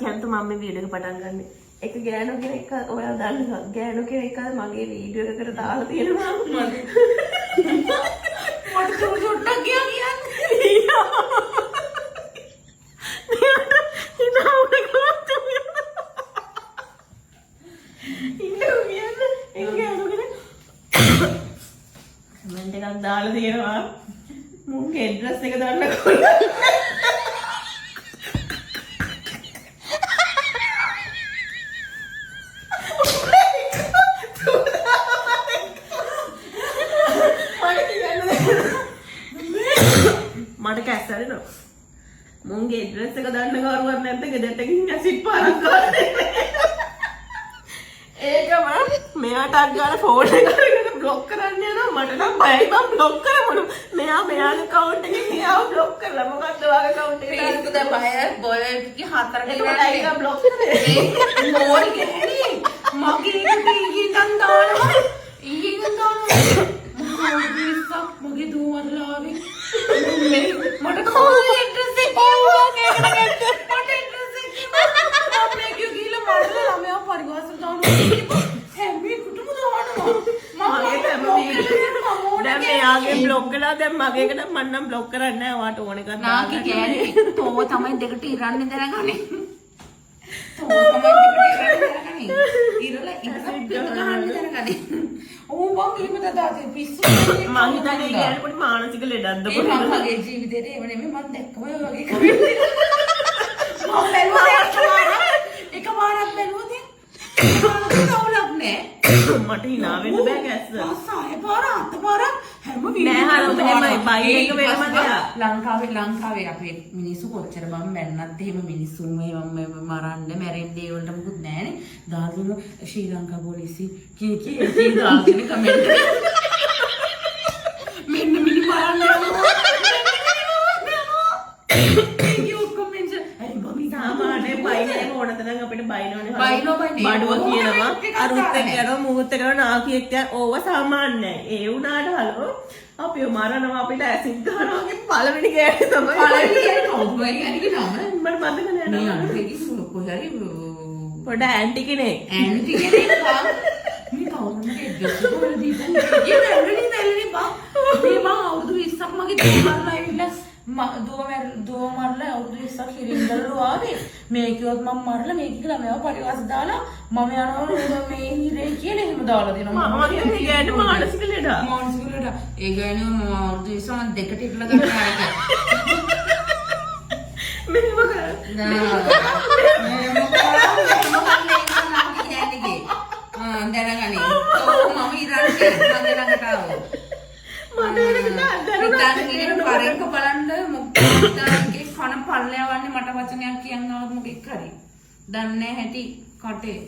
කියන්න මම මේ වීඩියෝ එක පටන් ගන්නෙ. එක ගෑනු කෙනෙක් ඔයාලා දන්නවා. ගෑනු කෙනෙක් අර මගේ වීඩියෝ එකකට දාලා තියෙනවා. මට චුට්ටක් ගියා කියන්නේ. කමෙන්ට් එකක් දාලා තියෙනවා. මුන්ගේ ඇඩ්‍රස් එක දාන්න කොල්ල. මට කියන්න මට කැස්සරෙනවා. මුන්ගේ ඇඩ්‍රස් එක දන්න කවුරුවත් නැද්ද ගෙදරට ගිහින් ඇසිඩ් පාරක් ගන්න. ඒකම මෙයාට අක් ගාලා ෆෝන් එක අරගෙන බ්ලොක් කරන්න යනවා. මට නම් බයයි මං බ්ලොක් කරමුණු. මෙයා මෙයාගේ ඇකවුන්ට් එකෙන් එයාව බ්ලොක් කරලා මොකද්ද ඔයාගේ ඇකවුන්ට් එක පිස්සු දැන් බය බොය ටික හතර එතකොට ඇයි මං බ්ලොක් කරේ? මෝල් ගෑණි මගේ එකට ඊයේ ඉඳන් දානවා, ඊයේ ඉඳන් දානවා. මම මගේ දුව මරලා ආවේ. මේ මට කවුද ඇඩ්‍රස් එක කිව්වා? මට ඇඩ්‍රස් එක කිව්වා. මම මේක ගිහලා මරලා ළමයා පරිවාසර දානවා. හැම එකටම දානවා. මගේ හැම වීඩියෝ දැන් මෙයාගේ බ්ලොක් කළා. දැන් මගේ එකට මං නම් බ්ලොක් කරන්නේ නැහැ. ඔයාට ඕන එකක් දාන්න. නාකි ගෑණි තෝ තමයි දෙකට ඉරන්නේ දැනගන්නේ. තෝ තමයි දෙකට ඉරන්නේ දැනගන්නේ. ඉරලා ඉරලා පිට ගහන්න දැනගන්නේ. ඕ බං එහෙම දාතේ පිස්සු. මං හිතන්නේ ඒ කියන්නේ පොඩි මානසික ලෙඩක්ද ඒ කොහෙද? මං මගේ ජීවිතේට එහෙම නෙමෙයි, මං දැක්කම ඔය වගේ කමෙන්ට්. මං බැලුවා එකපාරක්, එකපාරක් බැලුවා දැන්. එකපාරක් අවුලක් නෑ. මට හිනා වෙන්න බෑ කැස්ස. පස් හය පාර අත පාරක් හැම නෑ, හරි, මෙහෙමයි, බයින් එක වෙනම දෙයක්. ලංකාවේ අපේ මිනිස්සු කොච්චර බං මැන්නත් එහෙම මිනිස්සුන් එහෙම මරන්න මැරෙන්න ඒ වලට මොකුත් නෑනේ. දාලා ශ්‍රී ලංකා පොලිසි කී කී කී දාගෙන කමෙන්ට්. මෙන්න මිනි මරන්න යනවා. මෙන්න මිනි මරන්න යනවා. ඒ ඔක්කොම මෙන්ෂන්. ඇයි බං සාමාන්‍ය බයින එක ඕන තරම් අපිට බයිනෝනේ. බයිනෝ බයිනේ. බඩුව ඕන කියනවා, එකක් අරුත් එක්ක දාන්නේ. යනවා, මුහුත් එක්ක යනවා, නාකි එක්ක යනවා. ඕව සාමාන්‍යයි. ඒ වුණාට හලෝ අපිව මරනවා, අපිට ඇසිඩ් ගහනවා වගේ පළවෙනි ගෑණි තමයි. පළවෙනි ගෑණි කවුද බයි ගෑණිගේ නම? මට මතක නෑ මේ නම. අන්තිගේ කොහේ හරි පොඩ ඇන්ටි කෙනෙක්. ඇන්ටි කෙනෙක් බං. මේ කවුරුද මට ඇඩ්‍රස් එක හොයලා දීපන්. ඒ වැල්ලනි වැල්ලනි බං. මේ බං අවුරුදු 20ක් මගේ දුව මරලා ඇවිල්ලා දුව මරලා අවුරුදු 20ක් හිරින් ඉඳලා ආවේ. මේ කිව්වත් මම මරලා මේක කියලා ළමයාව පරිවාස දාලා මම යනවා මේ හිරේ කියලා එහෙම දාලා දෙනවා. මම කියන්නේ ගෑණි මානසික ලෙඩක්. මානසික ලෙඩක්. ඒ ගෑණිව මම අවුරුදු 20 මම දෙකට ඉట్లా ගන්න අරක. මෙහෙම කරා. නෑ. මෙහෙම කරා, මෙහෙම කරලා ඒක නම් ගෑණිගේ. ආ දැනගනි. ඔව් මම ඉරන්නේ මගේ ළඟට ආවෝ. මට ඒක දැනුණා. හිතන් ඉන්න පරෙන්ක බලන්න මොකක්ද කන පල්ලයවන්නේ මට වචනයක් කියන්න ආවොත් මොකෙක් හරි. දන්නේ හැටි කටේ.